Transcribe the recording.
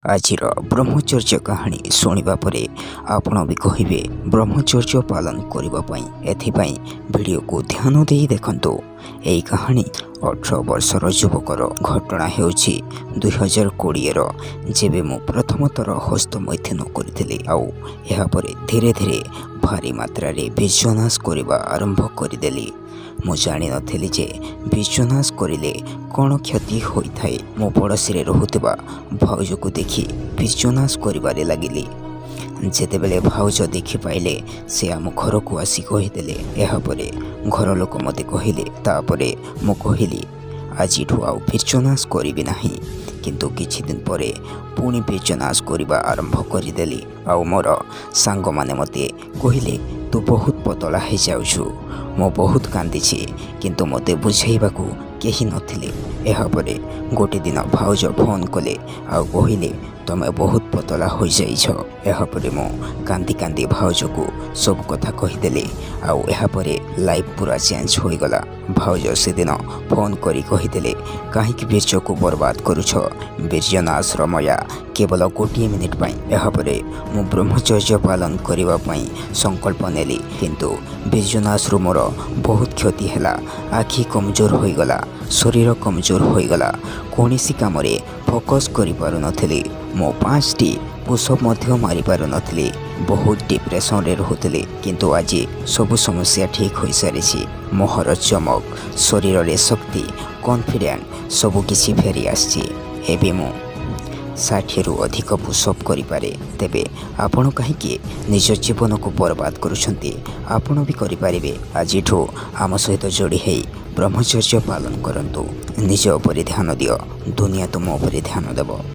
ଆଜିର ବ୍ରହ୍ମଚର୍ଯ୍ୟ କାହାଣୀ ଶୁଣିବା ପରେ ଆପଣ ବି କହିବେ ବ୍ରହ୍ମଚର୍ଯ୍ୟ ପାଳନ କରିବା ପାଇଁ। ଏଥିପାଇଁ ଭିଡ଼ିଓକୁ ଧ୍ୟାନ ଦେଇ ଦେଖନ୍ତୁ। ଏହି କାହାଣୀ 18 ବର୍ଷର ଯୁବକର। ଘଟଣା ହେଉଛି 2020ର, ଯେବେ ମୁଁ ପ୍ରଥମ ଥର ହସ୍ତମୈଥୁନ କରିଥିଲି ଆଉ ଏହାପରେ ଧୀରେ ଧୀରେ ଭାରି ମାତ୍ରାରେ ବୀର୍ଯ୍ୟନାଶ କରିବା ଆରମ୍ଭ କରିଦେଲି। ମୁଁ ଜାଣିନଥିଲି ଯେ ବୀର୍ଯ୍ୟନାଶ କରିଲେ କ'ଣ କ୍ଷତି ହୋଇଥାଏ। ମୁଁ ପଡ଼ୋଶୀରେ ରହୁଥିବା ଭାଉଜକୁ ଦେଖି ବୀର୍ଯ୍ୟନାଶ କରିବାରେ ଲାଗିଲି। ଯେତେବେଳେ ଭାଉଜ ଦେଖିପାଇଲେ, ସେ ଆମ ଘରକୁ ଆସି କହିଦେଲେ। ଏହାପରେ ଘର ଲୋକ ମୋତେ କହିଲେ। ତାପରେ ମୁଁ କହିଲି, ଆଜିଠୁ ଆଉ ବୀର୍ଯ୍ୟନାଶ କରିବି ନାହିଁ। କିନ୍ତୁ କିଛି ଦିନ ପରେ ପୁଣି ବୀର୍ଯ୍ୟନାଶ କରିବା ଆରମ୍ଭ କରିଦେଲି ଆଉ ମୋର ସାଙ୍ଗମାନେ ମୋତେ କହିଲେ, ତୁ ବହୁତ ପତଳା ହେଇଯାଉଛୁ। ମୁଁ ବହୁତ କାନ୍ଦିଛି, କିନ୍ତୁ ମୋତେ ବୁଝାଇବାକୁ କେହି ନଥିଲେ। ଏହାପରେ ଗୋଟେ ଦିନ ଭାଉଜ ଫୋନ୍ କଲେ ଆଉ କହିଲେ, ତମେ ବହୁତ ପତଳା ହୋଇଯାଇଛ। ଏହାପରେ ମୁଁ କାନ୍ଦି କାନ୍ଦି ଭାଉଜକୁ ସବୁ କଥା କହିଦେଲି ଆଉ ଏହାପରେ ଲାଇଫ୍ ପୁରା ଚେଞ୍ଜ ହୋଇଗଲା। ଭାଉଜ ସେଦିନ ଫୋନ୍ କରି କହିଦେଲେ, କାହିଁକି ବୀର୍ଯ୍ୟକୁ ବର୍ବାଦ କରୁଛ? ବୀର୍ଯ୍ୟନାଶର ମଜା କେବଳ ଗୋଟିଏ ମିନିଟ୍ ପାଇଁ। ଏହାପରେ ମୁଁ ବ୍ରହ୍ମଚର୍ଯ୍ୟ ପାଳନ କରିବା ପାଇଁ ସଂକଳ୍ପ ନେଲି, କିନ୍ତୁ ବୀର୍ଯ୍ୟନାଶରୁ ମୋର ବହୁତ କ୍ଷତି ହେଲା। ଆଖି କମଜୋର ହୋଇଗଲା, ଶରୀର କମଜୋର ହୋଇଗଲା, କୌଣସି କାମରେ ଫୋକସ୍ କରିପାରୁନଥିଲି। ମୁଁ ପାଞ୍ଚଟି ପୁଷଅପ୍ ମଧ୍ୟ ମାରିପାରୁନଥିଲି। ବହୁତ ଡିପ୍ରେସନରେ ରହୁଥିଲି, କିନ୍ତୁ ଆଜି ସବୁ ସମସ୍ୟା ଠିକ୍ ହୋଇସାରିଛି। ମୁହଁର ଚମକ, ଶରୀରରେ ଶକ୍ତି, କନଫିଡେଣ୍ଟ ସବୁକିଛି ଫେରି ଆସିଛି। ଏବେ ମୁଁ 60ରୁ ଅଧିକ ପୁଷଅପ୍ କରିପାରେ। ତେବେ ଆପଣ କାହିଁକି ନିଜ ଜୀବନକୁ ବର୍ବାଦ କରୁଛନ୍ତି? ଆପଣ ବି କରିପାରିବେ। ଆଜିଠୁ ଆମ ସହିତ ଯୋଡ଼ି ହେଇ ବ୍ରହ୍ମଚର୍ଯ୍ୟ ପାଳନ କରନ୍ତୁ। ନିଜ ଉପରେ ଧ୍ୟାନ ଦିଅ, ଦୁନିଆ ତୁମ ଉପରେ ଧ୍ୟାନ ଦେବ।